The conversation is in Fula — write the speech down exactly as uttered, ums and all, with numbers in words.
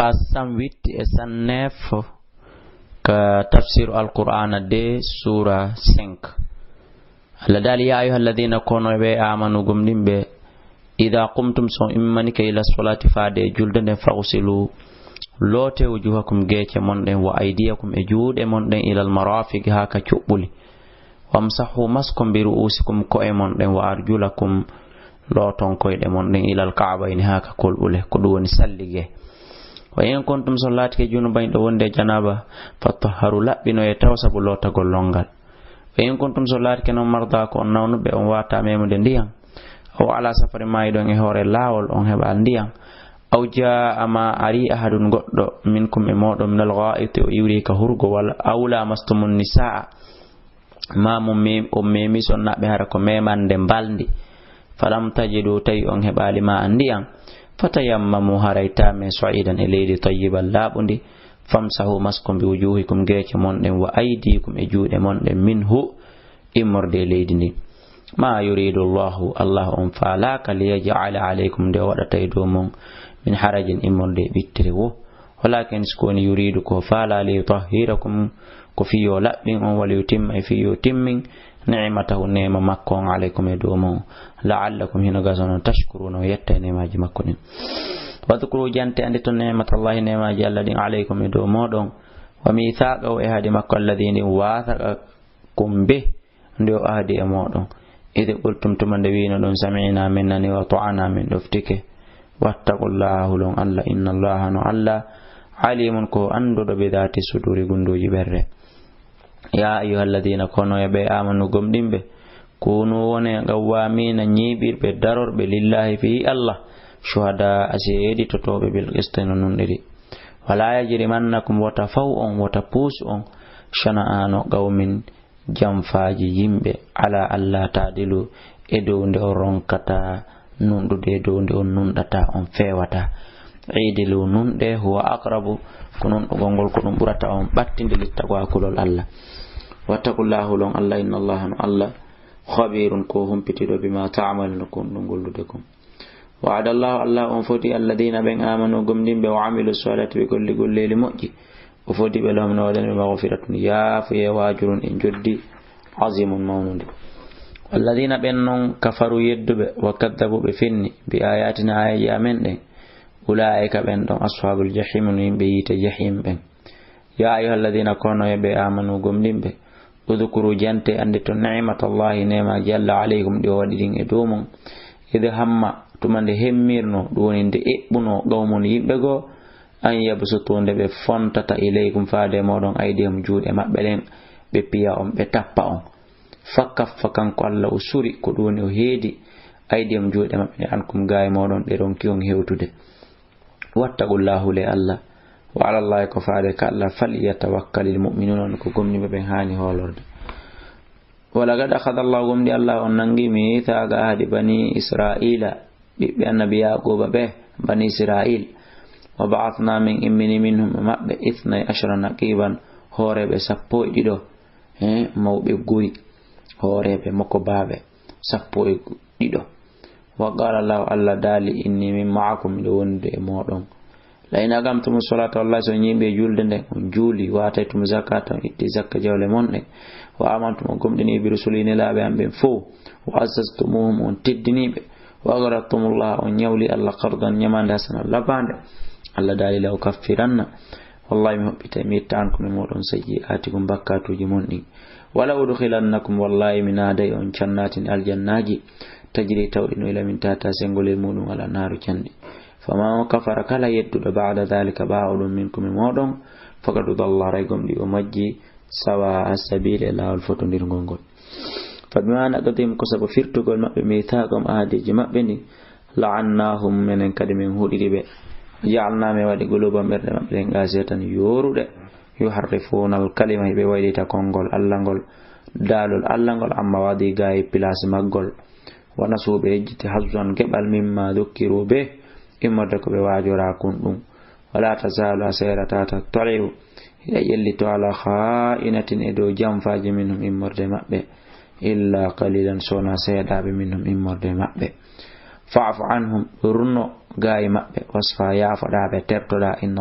Page cent huit e cent neuf ka tafsiru Alqur'aana deux, suura cinq. Allah daali, "Yaa ayyuhal ladina, kono ɓe amanu gomɗinɓe, ida qumtum, so on immanike, ila solati, faade e julde nden, faghsilu, loote, wujuhakum, geece mon ɗen, wa aydiyakum, e juuɗe mon ɗen, ilal marafiqi, haa ka cuɓɓuli. Wamsahu, maskon, bi ru'usikum, ko'e mon ɗen, wa arjulakum, looton koyɗe mon ɗen, ilal ka'bayni, haa ka kolɓule, ko ɗum woni sallige. Wa in kuntum, so laatike, junuban, ɗo wonde janaba, fatahharu, laɓɓinoye taw sabu lootagol lonngal. Wa in kuntum, so laatike noon, marda, ko on nawnuɓe, on waata memude ndiyan. Aw ala safari, maayi ɗon e hoore laawol, on heɓa ndiyan. Aw jaa, ma ari, ahadun, goɗɗo, minkum, e mooɗon, minal ghaa'iti, o iwri ka hurgowal, aw lamastumun nisaa, ma mo mem-, o memi sonnaaɓe, hara ko memande mbalndi. Falam tajidu, tawi on heɓaali ma an ndiyan. Fatayammamu, haray taame, sa'idan, e leydi, tayyiban, laaɓundi. Famsahu, maskon, bi wujuhikum, geece mon ɗen, wa aydikum, e juuɗe mon ɗen, minhu, immorde e leydi ndin. Ma yuridu Allahu, Allah on faalaaka, liyaj'ala alaykum, nde o waɗata e dow mon, min harajin, immorde e ɓittere wo. Walakin, si ko woni, yuridu, ko faala, liyutahhirakum, ko fii yo laɓɓin on, waliyutimma, e fii yo timmin, ni'matahu, neema makko on, alaykum, e dow mon, la'allakum, hino gasa non, tashkuruna, on yetta e neemaaji makko ɗin. Wadhkuru, jante, anndito, ni'matallahi, neemaaji Allah ɗin, alaykum, e dow mooɗon, wa mithaqahu, e ahdi makko, alladhi, ndin, wathaqakum bih, nde o ahdi e mooɗon. Idh qultum, tuma nde wiino ɗon, sami'na, min nani, wa ata'na, min ɗoftike. Wattaqullaha, hulon Allah, innallaha, no Allah, alimun, ko annduɗo, bi dhati suduri, gunndooji ɓerɗe. Ya ayyuhalladhina, kono e ɓe amanu gomɗinɓe, kunu, wone, qawwamina, ñiiɓirɓe, darorɓe, lillahi, fii Allah, shuhada, seeditotooɓe, bil qisti, no nunɗiri. Wala yajrimannakum, wota faw on, wota puus on, shana'anu qawmin, janfaaji yimɓe, ala alla taadilu, e dow nde on ronkata nunɗude, e dow nde on nunɗata, on feewata. Iidilu, nunɗe, huwa aqrabu, ko nunɗugol ngol ko ɗum ɓurata on ɓattinde, littagol kulol Allah. Wattaqullaha, hulon Allah, inna Allaha, no Allah, khabirun, ko humpitiiɗo, bima ta'maluna, ko on ɗum gollude kon. Wa'adallahu, Allah on fodi, alladhina, ɓen, amanu, gomɗinɓe, wa amilu salihati, ɓe golli golleeli moƴƴi. O fodi ɓe lomno, waɗani ɓe maghfiratun, yaafuye, wa ajrun, e njoddi, azimun, mawnude. Walladhina, ɓen non, kafaru, yedduɓe, wa kaddabu, ɓe fenni, bi ayatina, aayeeji amen ɗen, ulaa'ika, ɓen ɗon, ashabul jahim, no yimɓe yiite jahim ɓen. Ya ayyuhalladhina, kono e ɓe amanu, gomɗinɓe, udhkuru, jante, anndito, ni'matallahi, neemaaji Allah, alaykum, ɗi o waɗi ɗin e dow mon. Idh hamma, tuma nde hemmirno, ɗum woni nde eɓɓuno, qawmun, yimɓe goo, an yabsutu, nde ɓe fontata, ilaykum, faade e mooɗon, aydihum, juuɗe maɓɓe ɗen, ɓe piya on, ɓe tappa on. Fa kaffa, kanko Allah o suri, ko ɗum woni o heedi, aydihum, juuɗe maɓɓe ɗen, ankum, gaa e mooɗon, ɓe ronki on hewtude. Wattaqullah, hule Allah. Wa alallahi, ko faade ka Allah, falyatawakkalil mu'minun, on ko gomɗinɓe ɓen haani hoolorde. Wa laqad akhadha Allahu, gomɗi Allah on nangi, mithaqa ahdi bani Israila, ɓiɓɓe annabi Yaquba ɓe, bani Israil. Wa ba'athna, min immini, minhum, e maɓɓe, ithnay ashara naqiban, hooreeɓe sappo e ɗiɗo, he, mawɓe guri, hooreeɓe mokobaaɓe sappo e ɗiɗo. Wa qala Allahu, Allah daali, inni, min ma'akum, miɗo wondi e mooɗon. La in aqamtumu salata, wallahi, so on ñiiɓi e julde nden, on juuli, wa ataytumu zakata, on itti zakka jawle mon ɗen, wa amantum, on gomɗini, bi rusuli, nelaaɓe am ɓen fow, wa azzaztumuhum, on teddini ɓe, wa aqradtumullaha, on ñawli Allah, qardan, ñamaande, hasana, labbaande. Allah daali, la ukaffiranna, wallahi, mi hoɓɓitay, mi itta, ankum, e mooɗon, sayyi'atikum, bakkatuuji mon ɗin. Wala udkhilannakum, wallahi, mi naaday on, jannatin, aljannaaji, tajri, tawɗi no ila min tahtiha, sengol e muɗum, al anhaaru, canɗi. Faman kafara, kala yedduɗo, ba'da dhalika, ɓaawo ɗum, minkum, e mooɗon, faqad dalla, haray gomɗi o majji, sawa as-sabil, e laawol fotondirngol ngol. Fa bima naqdihim, ko sabu firtugol maɓɓe, mithaqahum, ahadiiji maɓɓe ɗin, la'annahum, menen kadi min huɗiri ɓe. Ja'alna, min waɗi, qulubahum, ɓerɗe maɓɓe ɗen, qasiyatan, yooruɗe, yuharrifuna al-kalima, hiɓe waylita konngol Allah ngol, daalol Allah ngol, an mawadi'ihi, gaa e place maggol. Wa nasu, ɓe yejjiti, hazzan, geɓal, mimma dhukkiru bih, immorde ko ɓe waajoraa kon ɗum. Wala tazalu, a seerataa, tattali'u, hiɗa ƴellito, ala kha'inatin, e dow janfaaji, minhum, immorde maɓɓe, illa qalilan, so wonaa seeɗaaɓe, minhum, immorde maɓɓe. Fa'fu anhum, runno gaa e maɓɓe, wasfa, yaafoɗaa ɓe, tertoɗaa, inna